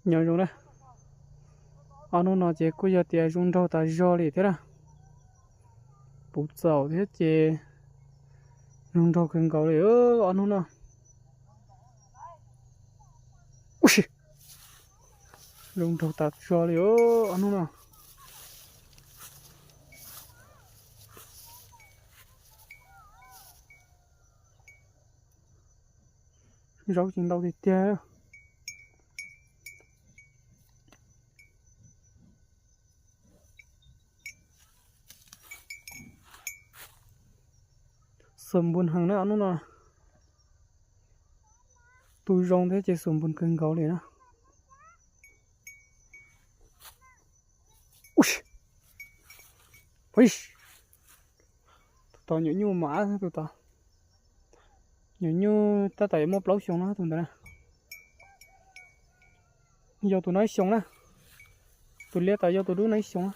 Nyob zoo na, ob hnub no ces kuj yog tias zoo nraug tas zog li thiab na. Puv txaus thiab ces zoo nraug kawg nkaus li ob hnub no. Ub si, zoo nraug tas zog li ob hnub no. Zaub tsis ntau tiag tiag. Xum npun heev na ob hnub no. Tu zoo thiab ces xum npun kawg nkaus li na. Tus tod nyuam nyuj mos ab tus tod. Nyuam nyuj tab tom yuav muaj plaub xyoos no tus ntawd na. Yau tus no ib xyoos na. Tus liab tod yau tus dub no ib xyoos.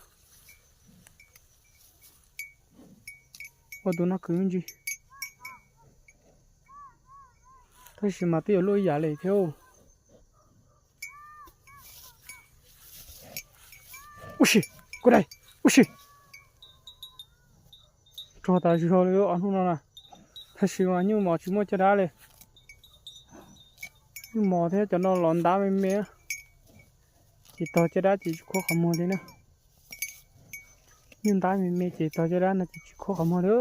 Ua tus no kwv ntsis. Tab sis mas twb yuav luaj ib yam li thiab. Ub si, kuv dai, ub si. Rog tas zog li ob hnub no na. Tab sis mas nyuj mos tsis muaj caj dab li. Nyuj mos thiab cov no los ntab me me, ces tog caj dab ces tsis khuab qhov muag li na. Nyuj ntab me me ces tog caj dab no ces tsis khuab qhov muag li.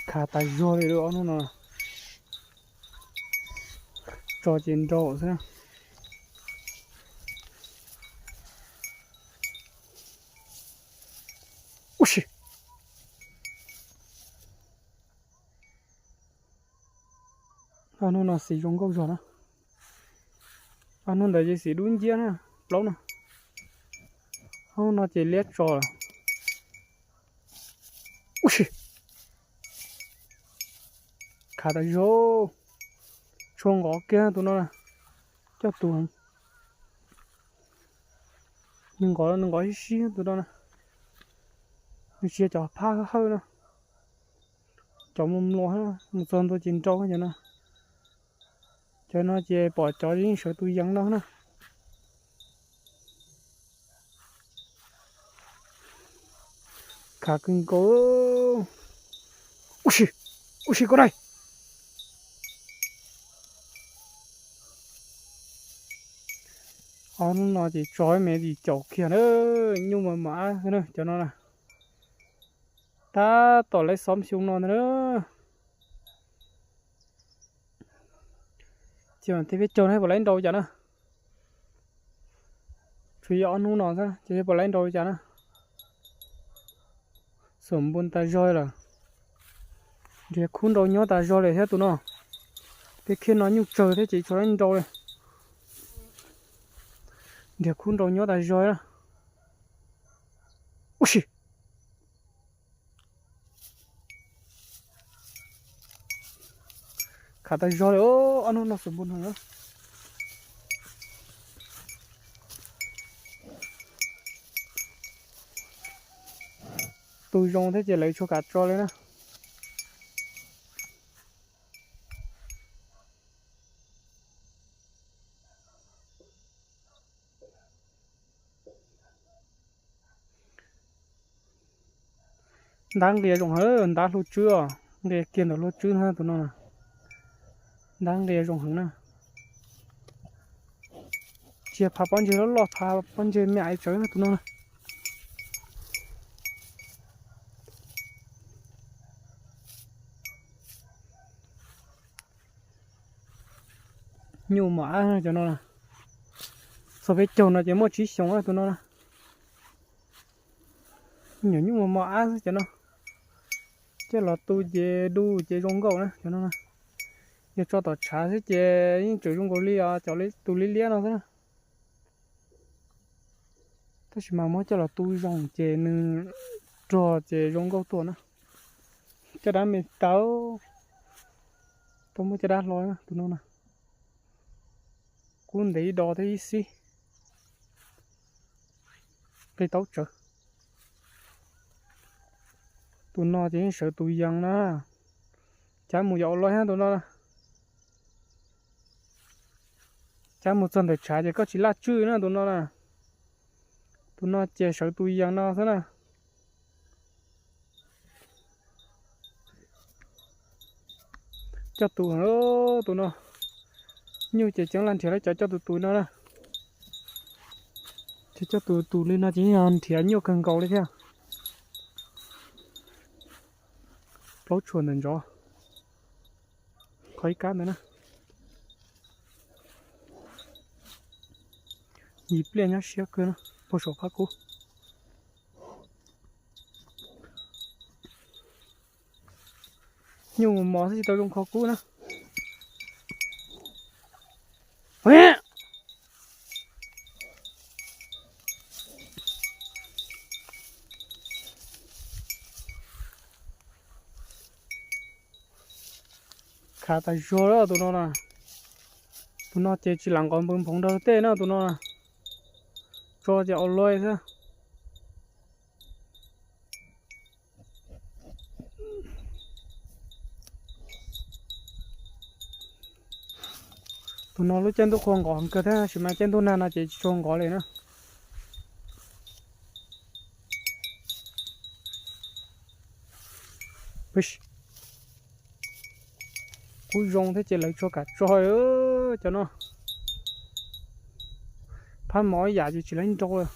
Khav tas zog li ob hnub no. Tso ces nrau xwb. Ub si. Ob hnub no xim zoo nkauj zog na. Ob hnub ntawd ces xim dub nciab na, plaub no. Ob hnub no ces liab tso lawm. Ub si. Khav tas zog. Tshuav nqov kiag tus no na. Coj tus heev. Nws nqov, nws nqov sib sib tus no na. Nws tsis yog cov phab hawj na. Cov mluas mluas, mus txog ntua ces nrau cov no. Cov no ces pom cov yeej sawv tus yees no na. Khav kawg nkaus. Ub si, ub si koj dai. Ob hnub no ces tso me tis caum kiag na, nyuj mas mos ab xwb na cov no na. Tab tom lawv xov xyoo no ntag na. Ces tej peb caug no puas laib nrau cas na. Tsuas yog ob hnub no xwb ces puas laib nrau cas na. Xum npun tas zog lawm. Nrhiav khub nrau nyob tas zog li thiab tus no. Peb khiab no nyuj tsawg thiab ces tsis laib nrau li. Nrhiav khub nrau nyob tas zog na. Ub si. Khav tas zog li, ob hnub no xum npun heev. Tu zoo thiab ces lawv tsis kam tso li na. Ntab nqia zoo heev, ntab hlua tswb os, nqia kiag ntawm hlua tswb na tus no na. Ntab nqia zoo heev na. Tsis yog phav pob ntseg loj loj, phav pob ntseg me aiv tsawv na tus no na. Nyuj mos ab cov no na. Txog peb caug no ces muaj tsib xyoos tus no na. Nyuam nyuj mos mos ab xwb cov no. Coj los tu ces du ces zoo nkauj na cov no na. Yog tso tom tshav xwb ces yeej tseem zoo nkaus li os, cov tus liab liab no xwb na. Tab sis mas muab coj los tu zoo ces nws rog ces zoo nkauj tuaj na. Caj dab me tawv, tau muab caj dab hlo tus no na. Kub ntev ib do thiab ib xib. Qi taub tsawv. Tus no ces yeej sawv tus yees na. Cav mus yog ua luaj thiab tus no na. Cav mus txog ntawm tshav ces koj tsis laj tswj na tus no na. Tus no ces sawv tus yees no xwb na. Coj tus, tus no. Nyuj ces ceeb laj nrhiav lawv cov coj tus tus no na. Ces coj tus tus li no ces yog nrhiav nyuaj kawg nkaus li thiab. Plaub tshuam ntawm ntov. Qhov ib kab ntawd na. Yim pliaj nyob siab kawg na, puag saum phab kub. Nyuj mus mos xwb tsis tau zoo qhov kub na. Khav tas zog lawm tus no na. Tus no ces tsis lam nqov npws nphoov nrog tej na tus no na. Tso ces ua luaj xwb. Tus no lub caij ntuj qhua nqov heev kawg thiab tab sis mas caij ntuj nag no ces tsis tshua nqov li na. Kub zoo thiab ces lawv tsuas kam tso cov no. Phab mov ib yam ces tsis laib nrau lawm.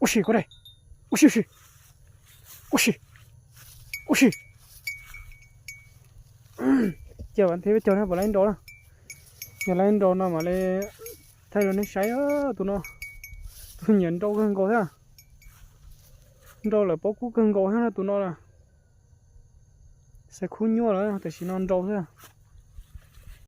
Ua si, koj dai. Ua si, ua si. Ua si, ua si. Cia vam thiab peb caug na puas laib nrau na. Yog laib nrau no mam li thaij rau nej saib tus no. Tus nyiam nrau kawg nkaus thiab. Nrau lawm paub kub kawg nkaus thiab no tus no na. Xaiv khub nyuaj lawm tam sim no nrau thiab.